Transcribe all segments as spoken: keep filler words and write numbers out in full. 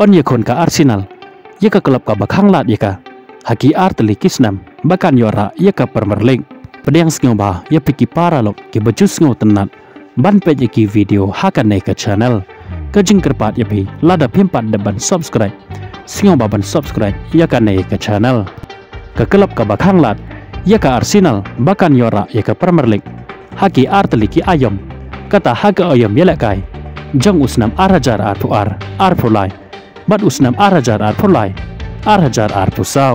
yn ïakhun ka Arsenal ïa ka club kaba khanglad ïa ka ha ki ar tylli ki snem ba kan ïoh rah ïa ka Premier League. Pdiang sngewbha ïa phi ki paralok kiba ju sngewtynnat ban peit ïa ki video ha kane ka channel. Ka jingkyrpad ïa phi, lada phim pat dep ban subscribe, sngewbha ban subscribe ïa kane ka channel. Ka club kaba khanglad ïa ka Arsenal ba kan ïoh rah ïa ka Premier League ha ki ar tylli ki aïom, kata ha ka aïom ïalehkai jong u snem ar hajar arphew ar, arphew lai bad u snem ar hajar arphew lai, ar hajar arphew saw.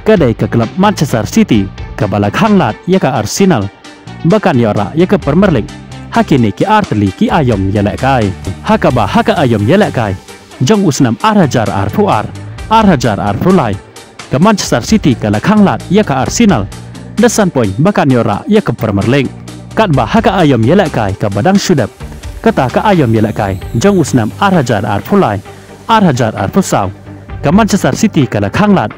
Ka dei ka club Manchester City kaba la khanglad ïa ka Arsenal ba kan ïoh rah ïa ka Premier League ha kine ki ar tylli ki aïom ïalehkai. Ha kaba ha ka aïom ïalehkai jong u snem ar hajar arphew ar, ar hajar arphew lai, ka Manchester City ka la khanglad ïa ka Arsenal da san point ba kan ïoh rah ïa ka Premier League. Katba ha ka aïom ïalehkai kaba dang shu dep, kata ka aïom ïalehkai jong u snem ar hajar arphew lai, ar hajar arphew saw, ka Manchester City ka la khanglad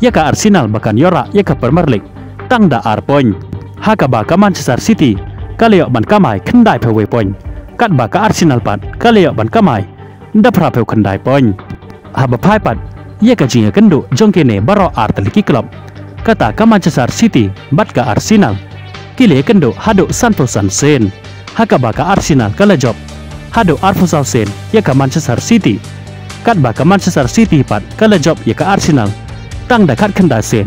ïa ka Arsenal ba kan ïoh rah ïa ka Premier League tang da ar point, ha kaba ka Manchester City ka la ïoh ban kamai khyndaiphew wei point, katba ka Arsenal pat ka la ïoh ban kamai da phraphew khyndai point. Haba phai pat ïa ka jingïakynduh jong kine baroh ar tylli ki club, kata ka Manchester City bad ka Arsenal ki la ïakynduh haduh sanphew san sien, ha kaba ka Arsenal ka la jop haduh arphew saw sien ïa ka Manchester City, katba ka Manchester City pat ka la jop ïa ka Arsenal tang da khatkhyndai sien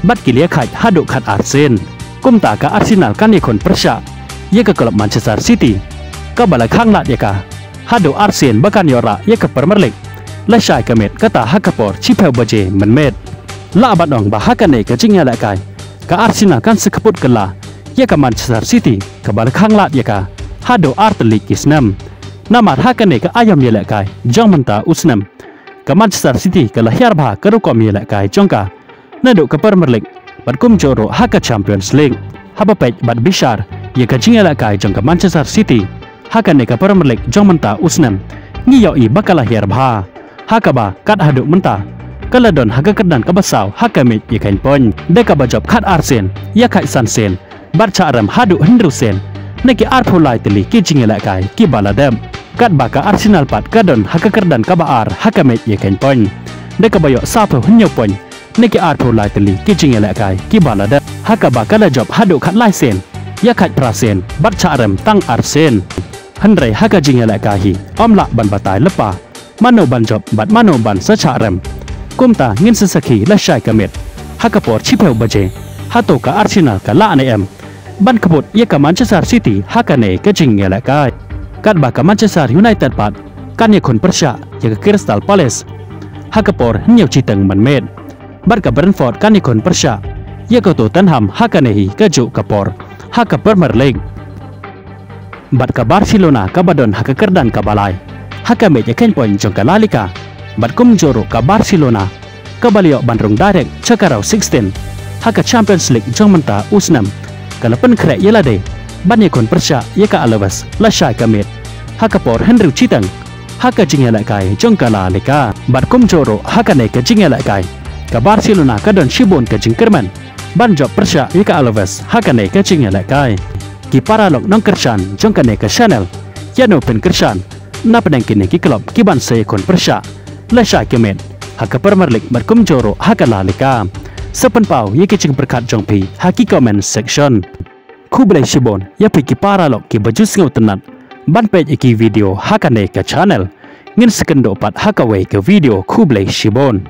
bad ki la ïakhait haduh khatar sien. Kumta ka Arsenal kan ïakhun pyrshah ïa ka club Manchester City kaba la khanglad ïa ka haduh ar sien ba kan ïoh rah ïa ka Premier League lashai ka miet, kata ha ka por shiphew baje mynmiet. Lah ban ong ba ha kane ka jingïalehkai ka Arsenal kan sa kput kylla ïa ka Manchester City kaba la khanglad ïa ka haduh ar tylli ki snem. Namar ha kane ka aïom ïalehkai jong mynta u snem, ka Manchester City ka la hiar bha ka rukom ïalehkai jong ka naduh ka Premier League bad kumjuh ruh ha ka Champions League. Haba peit bad bishar ïa ka jingïalehkai jong ka Manchester City ha kane ka Premier League jong mynta u snem, ngi ïohi ba ka la hiar bha, ha kaba kat haduh mynta ka la don ha ka kyrdan kaba saw ha ka miej ïakhein point, da kaba jop khatar sien, ïakhait san sien bad shah rem haduh hynriew sien na ki arphew lai tylli ki jingïalehkai kiba la dep. Katba ka Arsenal pat ka don ha ka kyrdan kaba ar ha ka miej ïakhein point, da kaba ïoh sawphew hynñiew point na ki arphew lai tylli ki jingïalehkai kiba la dep, ha kaba ka la jop haduh khatlai sien, ïakhait phra sien bad shah rem tang ar sien. Hynrei ha ka jingïalehkai hi ym lah ban batai lypa mano ban jop bad mano ban sa shah rem. Kumta ngin sa sakhi lashai ka miet ha ka por shiphew baje, hato ka Arsenal ka lah ne em ban kput ïa ka Manchester City ha kane ka jingïalehkai. Katba ka Manchester United pat kan ïakhun pyrshah ïa ka Crystal Palace ha ka por hynñiew shiteng mynmiet, bad ka Brentford kan ïakhun pyrshah ïa ka Tottenham ha kane hi kajuh ka por ha ka Premier League. Bad ka Barcelona kaba don ha ka kyrdan kaba lai ha ka miej ïakhein point jong ka La Liga, bad kumjuh ruh ka Barcelona kaba la ïoh ban rung direct sha ka round sixteen ha ka Champions League jong mynta u snem, ka la pynkhreh ïa lade ban ïakhun pyrshah ïa ka Alaves lashai ka miet ha ka por hynriew shiteng ha ka jingïalehkai jong ka La Liga. Bad kumjuh ruh ha kane ka jingïalehkai ka Barcelona ka don shibun ka jingkyrmen ban jop pyrshah ïa ka Alaves ha kane ka jingïalehkai. Ki paralok nongkyrshan jong kane ka channel, ïano phin kyrshan na pdeng kine ki club kiban sa ïakhun pyrshah lashai ka miet ha ka Premier League bad kumjuh ruh ha ka La Liga? Sa pynpaw ïa ki jingpyrkhat jong phi ha ki comment section. Khublei shibun ïa phi ki paralok kiba ju sngewtynnat ban peit ïa ki video ha kane ka channel. Ngin sa kynduh pat ha kawei ka video, khublei shibun.